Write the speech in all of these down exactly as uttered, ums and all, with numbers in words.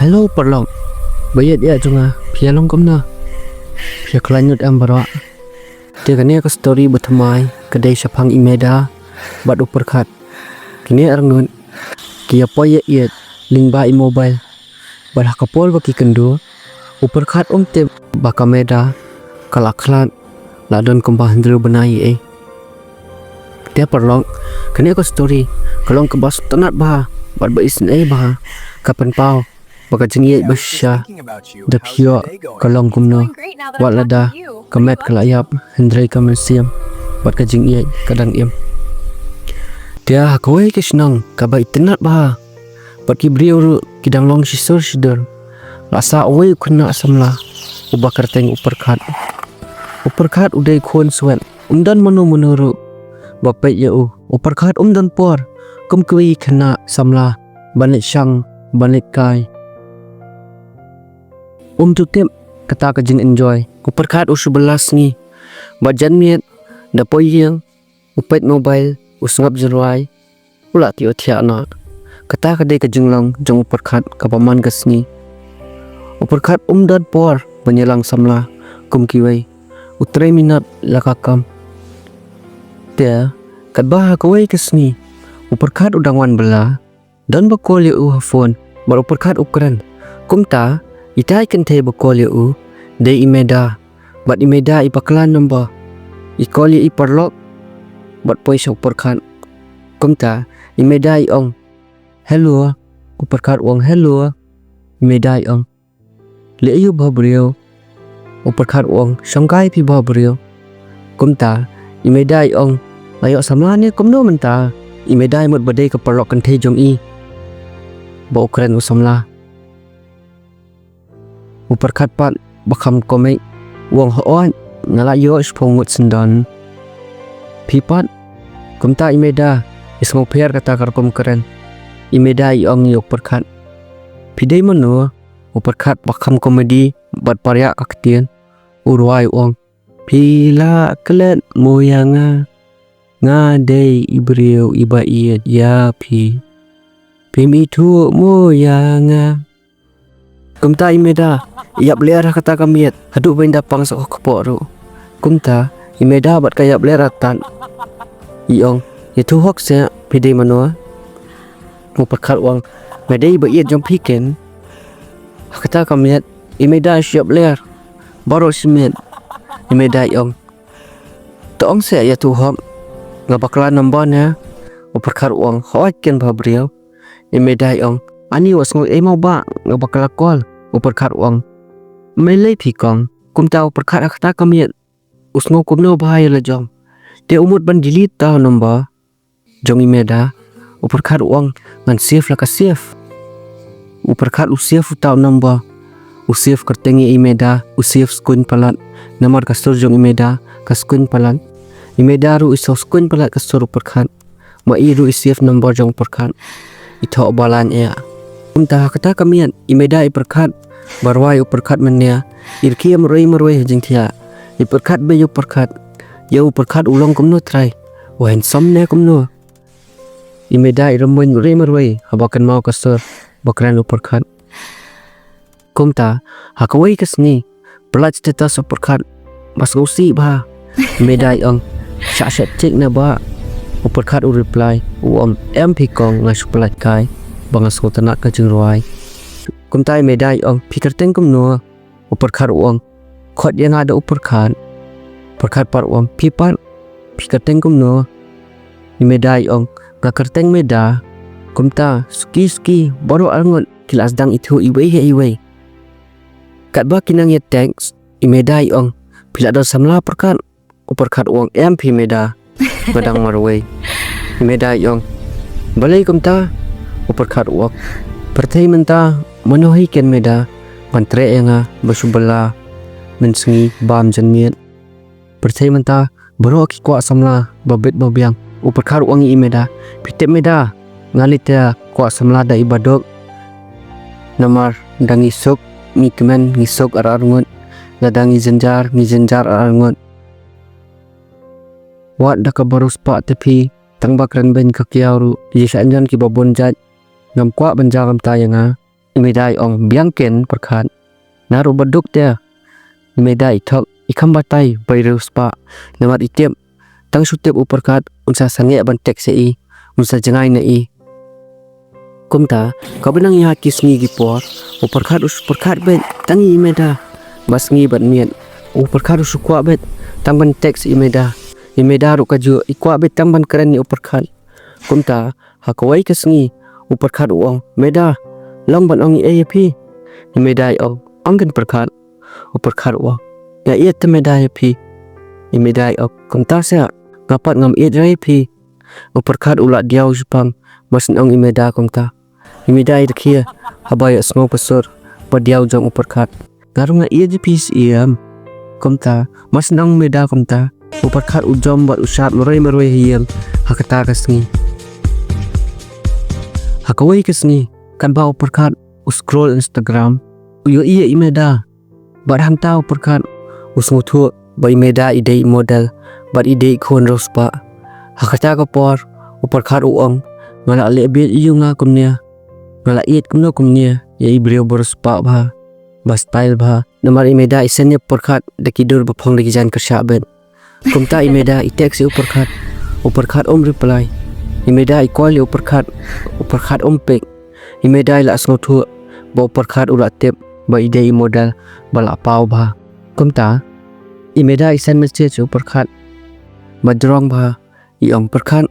Hello paralok. Ba ïeit ïa jong nga, phi ïa long kumno? Phi ïa khlaiñ lut em baroh? Te kane ka story ba thymmai ka dei shaphang i Meda bad u Pyrkhat. Kine arngut ki ïa poi ïa ïeit lyngba i mobile. Bad ha ka por ba ki kynduh, u Pyrkhat um tip ba ka Meda ka la khlad, la don kumba hynriew bnai ei. Te paralok, kane ka story ka long kaba sngewtynnat bha bad ba isynei bha. Ka pynpaw ba ka jingïeit ba shisha da phi ïoh ka long kumno, wat lada ka met ka la ïap, hynrei ka mynsiem bad ka jingïeit ka dang im. Te ha kawei ka shnong kaba itynnat bha, bad ki briew ruh ki dang long shisur shidur, la sah uwei u khynnah samla uba kyrteng u Pyrkhat. U Pyrkhat u dei khun swet, um don mano mano ruh ba peit ïa u. U Pyrkhat um don por kum kiwei ki khynnah samla ban leit shang, ban leit kai. Um ju tip kata ka jing enjoy. U Pyrkhat u shu bylla sngi bad janmiet da poi ïing, u peit mobile, u sngap jingrwai, u la tih u thiah noh. Kata ka dei ka jinglong jong u Pyrkhat kaba man ka sngi. U Pyrkhat um don por ban ïalang samla kum kiwei. U trei minot la ka kam. Te katba ha kawei ka sngi u Pyrkhat u dang wan bylla, don ba call ïa u ha phone bad u Pyrkhat u kren. Kumta ita i kynthei ba call ïa u dei i Meda. Bad i Meda i bakla number, i call ïa i paralok bad poi sha u Pyrkhat. Kumta i Meda i ong, "Hello." U Pyrkhat u ong, "Hello." I Meda i ong, "Leh aïu bha briew?" U Pyrkhat u ong, "Shongkai phi bha briew." Kumta i Meda i ong, "Nga ïoh samla ne kumno mynta?" I Meda i mut ba dei ka paralok kynthei jong i ba u kren u samla. U Pyrkhat pat ba kham komik u ong, "Hooid, nga la ïoh shiphew ngut syndon." "Phi pat?" Kumta i Meda i sngewpher kata ka rukom kren. I Meda i ong ïa u Pyrkhat, "Phi dei mano?" U Pyrkhat ba kham komedi bad pariah ka ktien, u rwai u ong, "Phi la klet mo ïa nga, nga dei i briew iba ïeit ïa phi. Phim ithuh mo ïa nga." Kumta i Meda i ïap lyer ha kata ka miet haduh ba i da pang sa ka kpoh ruh. Kumta i Meda bad ka ïap lyer artat. I ong, "Ïathuh hok seh, phi dei mano?" U Pyrkhat u ong, "Nga dei ba ïeit jong phi ken." Ha kata ka miet i Meda i shu ïap lyer baroh shi miet. I Meda i ong, "To ong seh, ïathuh hok, nga bakla number ne?" U Pyrkhat u ong, "Hooid ken bha briew." I Meda i ong, "Ani wat sngew ei mo bah, nga bakla call." U Pyrkhat u ong, "Mei lei phi kong." Kumta u Pyrkhat ha kata ka miet u sngew kumno bha ïa la jong. Te u mut ban delete ta u number jong i Meda. U Pyrkhat u ong, "Ngan save la ka save." U Pyrkhat u save uta u number. U save kyrteng ïa i Meda, u save skuiñ palat namar ka sur jong i Meda ka skuiñ palat. I Meda ruh i save skuiñ palat ka sur u Pyrkhat. Ma i ruh i save number jong u Pyrkhat. I thoh ba lain eh. Kumta ha kata ka miet i Meda i pyrkhat ba rwai u Pyrkhat mynne. I rkhie marwei marwei ha jingthiah. I pyrkhat beit ïa u Pyrkhat, ïa u Pyrkhat u long kumno trai, u handsome ne kumno. I Meda i rymmuiñ marwei marwei haba kynmaw ka sur ba kren u Pyrkhat. Kumta ha kawei ka sngi, pyllait status u Pyrkhat ba sngewsih bha. I Meda i ong, "Shah shet tik na ba." U Pyrkhat u reply, u ong, "Em phi kong, nga shu pyllait kai ba nga sngewtynnat ka jingrwai." Kumta i Meda i ong, "Phi kyrteng kumno?" U Pyrkhat u ong, "Khot ïa nga da u Pyrkhat." Pyrkhat pat u ong, "Phi pat, phi kyrteng kumno?" I Meda i ong, "Nga kyrteng Meda." Kumta suki suki baroh arngut ki la sdang ithuh iwei ha iwei. Katba ki nang ïa text, i Meda i ong, "Phi la don samla Pyrkhat?" U Pyrkhat u ong, "Em phi Meda, nga dang marwei." I Meda i ong, "Balei kumta?" U Pyrkhat u ong, "Pyrthei mynta mano hi ken Meda ban treh ïa nga ba shu bylla mynsngi bam janmiet. Pyrthei mynta baroh ki kwah samla ba bit ba biang." U Pyrkhat u ong ïa i Meda, "Phi tip Meda, nga lei te kwah samla da i baduk. Namar da ngi suk ngi kmen, ngi suk ar ar ngut, lada ngi jynjar ngi jynjar ar ar ngut. Wat da ka ba riewspah te phi, tang ba kren beiñ ka kiaw ruh, ïa shah jan ki ba bun jait, ngam kwah ban jia kumta ïa nga." I Meda i ong, biang ken Pyrkhat. Naduh ba duk te. I Meda i thok, i kham batai ba i riewspah. Namar i tip, tang shu tip u Pyrkhat un sa sangeh ban text ïa i, un sa jngai na i. Kumta, kaba nang ïaid ki sngi ki por, u Pyrkhat u shu pyrkhat beit tang ïa i Meda ba sngi bad miet. U Pyrkhat u shu kwah beit tang ban text ïa i Meda. I Meda ruh kajuh i kwah beit tang ban kren ïa u Pyrkhat. Kumta, ha kawei ka sngi, u Pyrkhat u ong, Meda, long ban ong ei ïa phi. I Meda i ong, ong ken Pyrkhat. U Pyrkhat u ong, nga ïeit te Meda ïa phi. I Meda i ong, kumta seh, nga pat ngam ïeit re ïa phi. U Pyrkhat u la diaw shiphang, ba sngewthuh i Meda kumta. I Meda i rkhie, haba ïohsngew ka sur ba diaw jong u Pyrkhat. Nga ruh nga ïeit ïa phi siem. Kumta, ba sngewthuh i Meda kumta, u Pyrkhat u jam bad u shad marwei marwei ha ïing, ha kata ka sngi. Ha kawei ka sngi, katba u Pyrkhat u scroll Instagram, u ïohi ïa i Meda. Bad hangta u Pyrkhat u sngewthuh ba i Meda i dei i model, bad i dei i khun riewspah. Ha kata ka por, u Pyrkhat u ong, nga la leh beit ïa u nga kumne. Nga la ïeit kumno kumne ïa i briew ba riewspah bha, ba style bha. Namar i Meda i sngewthuh ïa u Pyrkhat da ki dur ba phong da ki jaiñ kyrshah beit. Kumta i Meda i text ïa u Pyrkhat. U Pyrkhat um reply. I Meda i call ïa u Pyrkhat. U Pyrkhat um pick. I Meda i la sngewthuh ba u Pyrkhat u la tip ba i dei i model ba la paw bha. Kumta i Meda i send message ïa u Pyrkhat ba jrong bha. I ong, Pyrkhat,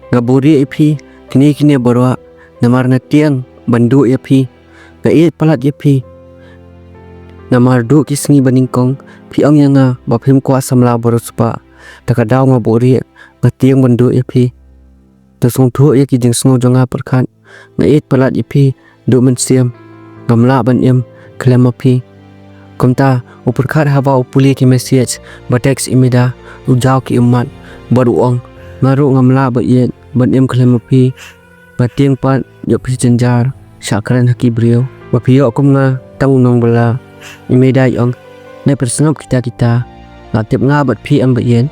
nga buhrieh ïa phi kine kine baroh, namar nga tieng ban duh ïa phi. Nga ïeit palat ïa phi. Namar duh ki sngi ba nyngkong phi ong ïa nga ba phim kwah samla ba riewspah. Te ka daw nga buhrieh, nga tieng ban duh ïa phi. To sngewthuh ïa ki jingsngew jong nga Pyrkhat. Nga ïeit palat ïa phi, duh mynsiem. Ngam lah ban im khlem ma phi. Kumta u Pyrkhat haba u pule ki message ba text i Meda, u jaw ki ummat bad u ong, nga ruh ngam lah ba ïeit ban im khlem ma phi. Nga tieng pat ïoh phi jynjar, shah kren ha ki briew ba phi ïoh kum nga tang u nongbylla. I Meda i ong, ne pyrsngap kita kita, nga tip nga bad phi em ba ïeit.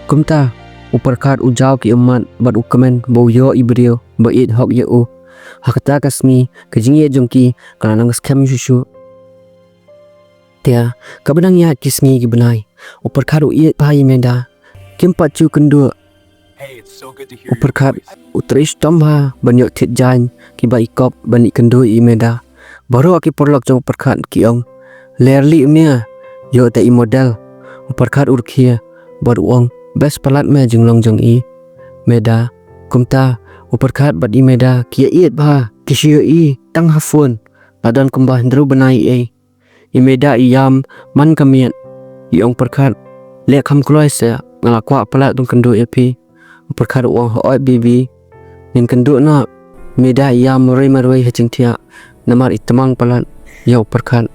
Kumta u Pyrkhat u jaw ki ummat bad u kmen ba u ïoh i briew ba ïeit hok ïa u. Ha kata ka sngi ka jingïeit jong ki ka la nang skhem shuh shuh. Te kaba nang ïaid ki sngi ki bnai, u Pyrkhat u ïeit bha ïa i Meda. Kim pat ju kynduh. U Pyrkhat u trei shitom bha ban ïoh thied jaiñ kiba i kop ban ïakynduh ïa i Meda. Baroh ki paralok jong u Pyrkhat ki ong, ler lih mia, ïoh te i model. U Pyrkhat u rkhie bad u ong, best palat me jinglong jong i Meda. Kumta u Pyrkhat bad i Meda ki ïaieit bha, ki shu ïohi tang ha phone. La don kumba hynriew bnai ei. I Meda i ïam man ka miet. I ong Pyrkhat, leh kham kloi seh, nga la kwah palat ban kynduh ïa phi. U Pyrkhat u ong, hooid baby, ngin kynduh noh. I Meda i ïam marwei marwei ha jingthiah namar i tmang palat ïa u Pyrkhat.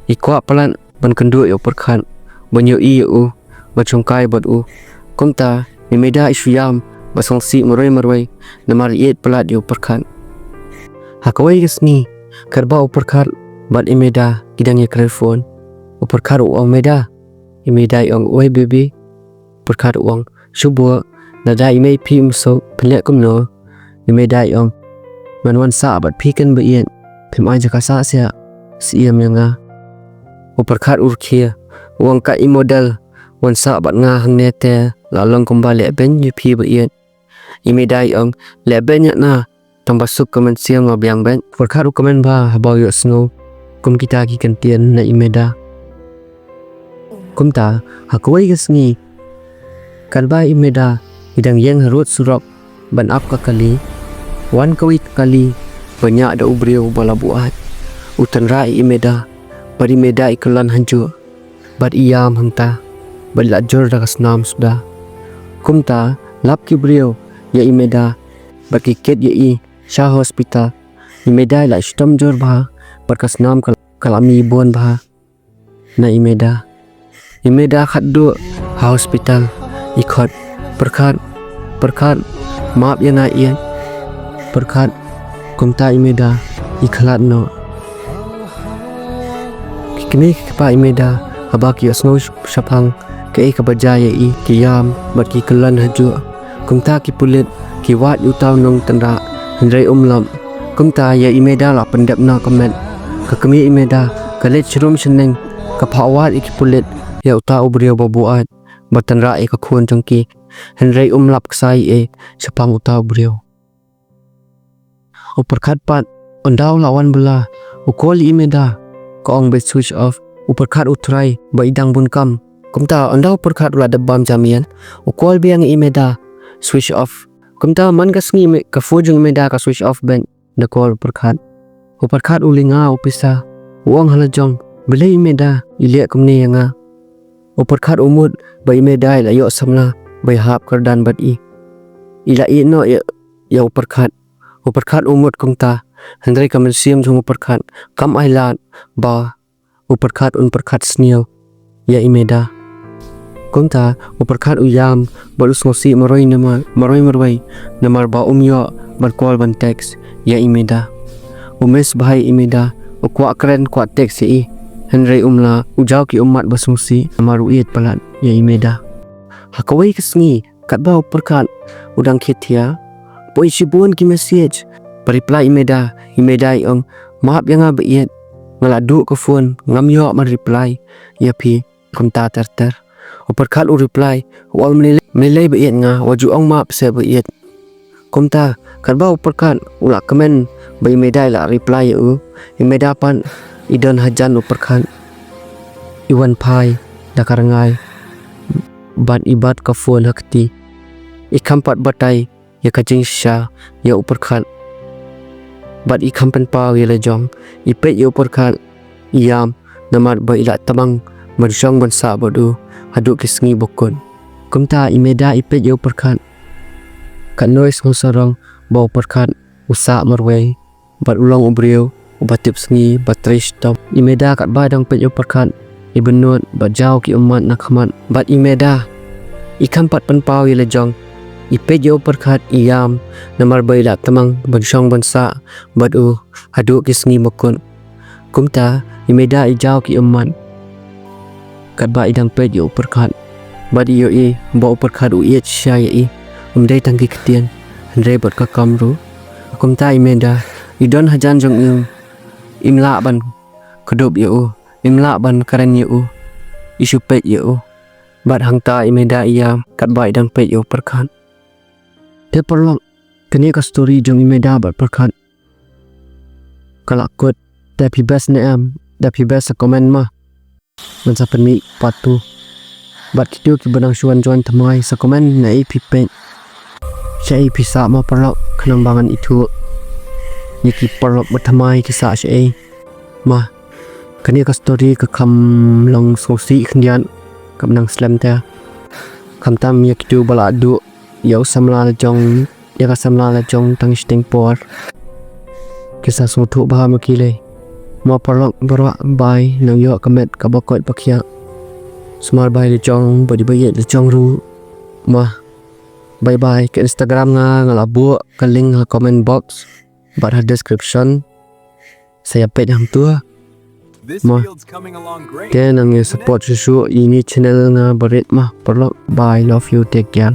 I kwah palat ban kynduh ïa u Pyrkhat ban ïohi ïa u, ban shongkai bad u. Kumta i Meda i shu ïam bad sngewsih marwei marwei namar i ïeit palat ïa u Pyrkhat. Ha kawei ka sngi katba u Pyrkhat bad i Meda ki dang ïakren phone, u Pyrkhat u ong, Meda. I Meda i ong, oi baby. U Pyrkhat u ong, shu buh, lada i mei phi um suk phin leh kumno? I Meda i ong, ngan wan sah bad phi ken ba ïeit. Phim ai jaka sah seh, siem ïa nga. U Pyrkhat u rkhie, u ong, ka i model, wan sah bad nga hangne te la long kumba leh beiñ ïa phi ba ïeit. I Meda i ong, leh beiñ ïa nga, tang ba suk ka mynsiem, nga biang beiñ. U Pyrkhat u kmen bha haba u ïohsngew kum kita ki kyntien na i Meda. Kumta ha kawei ka sngi, katba i Meda i dang ïeng harud surok ban ap ka kali, wan kawei ka kali ba ñiah da u briew ba la buaid. U tynrah ïa i Meda bad i Meda i kyllon hajuh bad i ïam hangta bad i la jur da ka snam suda. Kumta lap ki briew ïa i Meda bad ki kit ïa i sha hospital. I Meda i la shitom jur bha bad ka snam ka, ka la mih bun bha na i Meda. I Meda khatduh ha hospital i khot, Pyrkhat, Pyrkhat, map ïa nga ïeit. Pyrkhat. Kumta i Meda i khlad noh. Ki kmie ki kpa i Meda haba ki ïohsngew shaphang kaei kaba jia ïa i, ki ïam bad ki kyllon hajuh. Kumta ki pulit ki wad ïa uta u nongtynrah, hynrei um lap. Kumta ïa i Meda la pyndep noh ka met. Ka kmie i Meda ka leit sha rum sha neng, ka phah wad ïa ki pulit ïa uta u briew ba buaid ba tynrah ïa ka khun jong ki. Hynrei um lap ksai ei shaphang uta u briew. U Pyrkhat pat, ynda u la wan bylla, u call ïa i Meda, ka ong ba switch off. U Pyrkhat u try ba i dang bun kam. Kumta ynda u Pyrkhat u la dep bam jam ïa, u call biang ïa i Meda, switch off. Kumta man ka sngi me-, ka phone jong i Meda ka switch off beit na ka call u Pyrkhat. U Pyrkhat u lyngngoh u pisa, u ong ha la jong, balei i Meda i leh kumne ïa nga. U Pyrkhat u mut ba i Meda i la ïoh samla ba ïahap kyrdan bad i. I la ïeh noh ïa, ïa u Pyrkhat. U Pyrkhat u mut kumta, hynrei ka mynsiem jong u Pyrkhat kam ailad ba u Pyrkhat un pyrkhat sniew ïa i Meda. Kumta u Pyrkhat u ïam bad u sngewsih marwei namar, marwei marwei namar ba um ïoh ban call ban text ïa i Meda. U miss bha ïa i Meda, u kwah kren kwah text ïa i. Hynrei um lah, u jaw ki ummat ba sngewsih namar u ïeit palat ïa i Meda. Ha kawei ka sngi, katba u Pyrkhat u dang khie thiah, poi shibun ki message ba reply i Meda. I Meda i ong, map ïa nga ba ïeit, nga la duh ka phone, ngam ïoh ban reply ïa phi kumta ter ter. U Pyrkhat u reply, u ong, mlei lei ba ïeit nga, wat ju ong map seh ba ïeit. Kumta katba u Pyrkhat u la kmen ba i Meda i la reply ïa u, i Meda pat i don hajan u Pyrkhat, i wan phai da ka rngai bad i bat ka phone ha kti. I kham pat batai ïa ka jingshisha ïa u Pyrkhat bad i kham pynpaw ïa la jong. I peit ïa u Pyrkhat, i ïam namar ba i la tbang ban shong ban sah bad u haduh ki sngi ba kut. Kumta i Meda i peit ïa u Pyrkhat. Katno i sngewsarong ba u Pyrkhat u sah marwei bad u long u briew uba tip sngi ba trei shitom. I Meda katba i dang peit ïa u Pyrkhat, i bynnud bad jaw ki ummat na khmat. Bad i Meda i kham pat pynpaw ïa la jong. I peit ïa u Pyrkhat, i ïam namar ba i la tbang ban shong ban sah bad u haduh ki sngi ba kut. Kumta i Meda i jaw ki ummat katba i dang peit ïa u Pyrkhat bad i ïohi ba u Pyrkhat u ïeit shisha ïa i, ym dei tang ki ktien hynrei bad ka kam ruh. Kumta i Meda i don hajan jong i, im lah ban kdup ïa u, im lah ban kren ïa u, i shu peit ïa u. Bad hangta i Meda i ïam katba i dang peit ïa u Pyrkhat. Te paralok, kane ka story jong i Meda bad Pyrkhat ka la kut. Te phi best ne em? Te phi best sa comment ma. Ngan sa pynmih part two. Bad kito kiba dang shu wan join thymmai sa comment na ei phi peit, shaei phi sah ma paralok, khnang ba ngan ithuh ïa ki paralok ba thymmai ki sah shaei. Ma, kane ka story ka kham long sngewsih khyndiat, kam nang slem te. Khamtam ïa kito ba la duh ïa u samla la jong, ïa ka samla la jong tang shiteng por, ki sa sngewthuh bha ma ki lei. Ma paralok baroh, bye, nang ïoh ka met kaba koit ba khiah. Sumar bye la jong bad i ba ïeit la jong ruh. Ma, bye bye. Ka Instagram nga nga la buh ka link ha comment box bad ha description. Sa ïa peit hangto. Ma, te nang ïa support shuh shuh ïa ini channel nga barit ma paralok. Bye, love you, take care.